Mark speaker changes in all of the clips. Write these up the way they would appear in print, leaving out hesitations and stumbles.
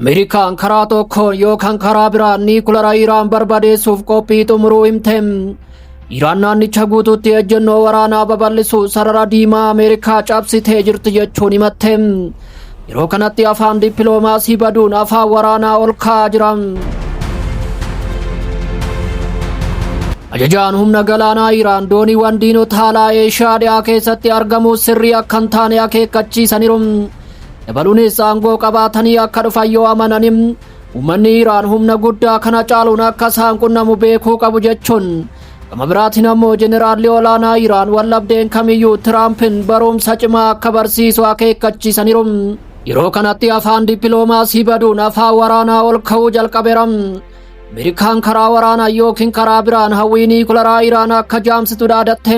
Speaker 1: Ameerikaan karaa tokkoon yookaan karaa biraan niikulara Iraan barbadeessuuf qophii xumuruu himte. Iraan naannicha guutuutti ejjennoo waraanaa babal'isuu sarara diimaa Ameerikaa cabsitee jirti jechuun himatte. Yeroo kanatti afaan dippiloomaasii baduun afaan waraanaa ol ka'aa jira. Ajajaan humna galaanaa Iraan dooniiwwan diinota alaa Eeshiyaa dhiyaa keessatti argamu sirrii akka hin taane akeekkachiisaniiru. Dabaluunis aangoo qabaatanii akka dhufan yoo amananim uummanni Iraan humna guddaa kana caaluun akka isaan qunnamu beekuu qabu jechuun gama biraatiin ammoo jeneraalli olaanaa Iraan wallabdeen kamiyyuu Tiraampin barumsa cimaa akka barsiisu akeekkachiisaniiru. Yeroo kanatti afaan dippiloomaasii baduun afaan waraanaa ol ka'uu jalqabeera. Ameerikaan karaa waraanaa yookiin karaa biraan hawwii niikularaa Iraan akka jaamsitu dhaadatte.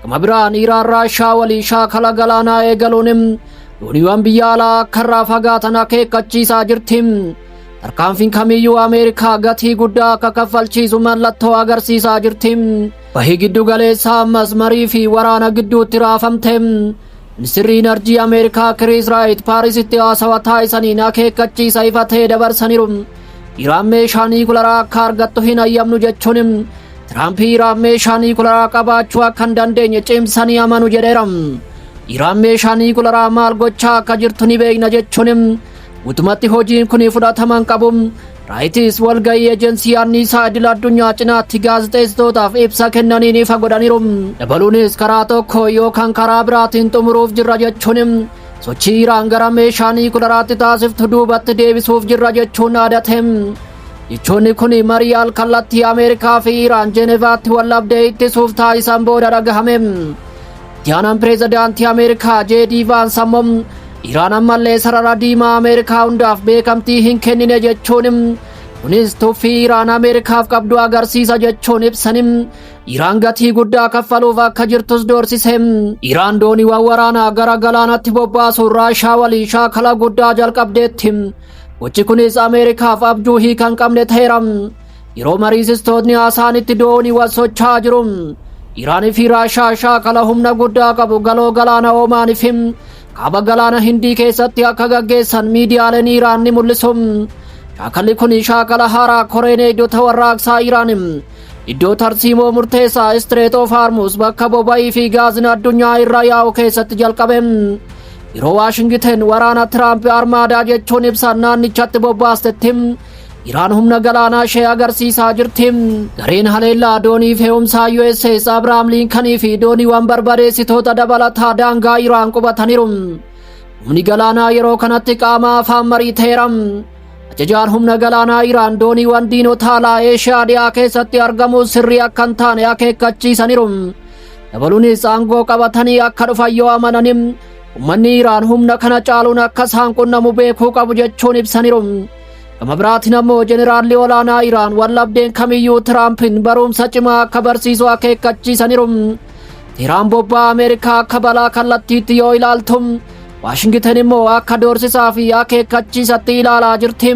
Speaker 1: Gama biraan Iraan Raashaa waliin shaakala galaanaa eegaluun dooniiwwan biyya alaa akka irraa fagaatan akeekkachiisaa jirti. Tarkaanfiin kamiyyuu Ameerikaa gatii guddaa akka kaffalchiisu mallattoo agarsiisaa jirti. Bahii giddu galeessaa ammas marii fi waraana gidduutti raafamte. Ministirri Inarjii Ameerikaa Kiriis Raayit Paarisitti haasawa taasisaniin akeekkachiisa ifa ta'e dabarsaniiru. Iraan meeshaa niikularaa akka argattu hin hayyamnu jechuun Tiraamp Iraan meeshaa niikularaa qabaachuu akka hin dandeenye cimsanii amanu jedheera. Iraan meeshaa niikularaa maal gochaa akka jirtu ni beekna jechuun guutumatti hojiin kun fudhatama hin qabu. Raayitis walgahii ejensii anniisaa idil addunyaa cinaatti gaazexeessitootaaf ibsa kennaniin ifa godhaniiru. Dabaluunis karaa tokko yookaan karaa biraatiin xumuruuf jirra jechuun sochii Iraan gara meeshaa niikularaatti taasiftu duubatti deebisuuf jirra jechuun dhaadate. Jechoonni kun marii alkallattii Ameerikaa fi Iraan Jenevaatti wallabdee ittisuuf taasisan booda dhagahame. Itti aanaan pireezidaantii Ameerikaa J.D. Vaans ammoo Iraan ammallee sarara diimaa Ameerikaa hundaaf beekamtii hin kennine jechuun kunis tuffii Iraan Ameerikaaf qabdu agarsiisa jechuun ibsani. Iraan gatii guddaa kaffaluuf akka jirtus doorsise. Iraan dooniiwwan waraanaa gara galaanatti bobbaasuun Raashaa waliin shaakala guddaa jalqabdeetti. Gochi kunis Ameerikaaf abjuu hiika hin qabne ta'eera. Yeroo mariisistootni haasaanitti dooniiwwan socho'aa jiru. Iraanii fi Raashaa shaakala humna guddaa qabu galoo galaana Oomaanii fi kaaba galaana Hindii keessatti akka gaggeessan miidiyaaleen Iraan ni mul'isu. Shaakalli kun shaakala haaraa koreen eegdota warraaqsaa Iraan iddoo tarsiimoo murteessaa Strait of Hormuz bakka boba'ii fi gaazin addunyaa irra yaa'u keessatti jalqabe. Yeroo Waashingiten waraana Tiraamp armaadaa jechuun ibsan naannichatti bobbaastetti Iraan humna galaanaa ishee agarsiisaa jirti. Gareen haleellaa doonii fe'umsaa USS Abrahaam Liinkanii fi dooniiwwan barbadeessitoota dabalataa daangaa Iraan qubataniiru. Humni galaanaa yeroo kanatti qaama afaan marii ta'eera. Ajajaan humna galaanaa Iraan dooniiwwan diinota alaa Eeshiyaa dhiyaa keessatti argamu sirrii akka hin taane akeekkachiisaniiru. Dabaluunis aangoo qabatanii akka dhufan yoo amananim uummanni Iraan humna kana caaluun akka isaan qunnamu beekuu qabu jechuun ibsaniiru. Gama biraatiin ammoo jeneraalli olaanaa Iraan wallabdeen kamiyyuu Tiraampin barumsa cimaa akka barsiisu akeekkachiisaniiru. Teheraan bobba'aa Ameerikaa akka balaa kallattiitti yoo ilaaltu, Waashingiten immoo akka doorsisaa fi akeekkachiisatti ilaalaa jirti.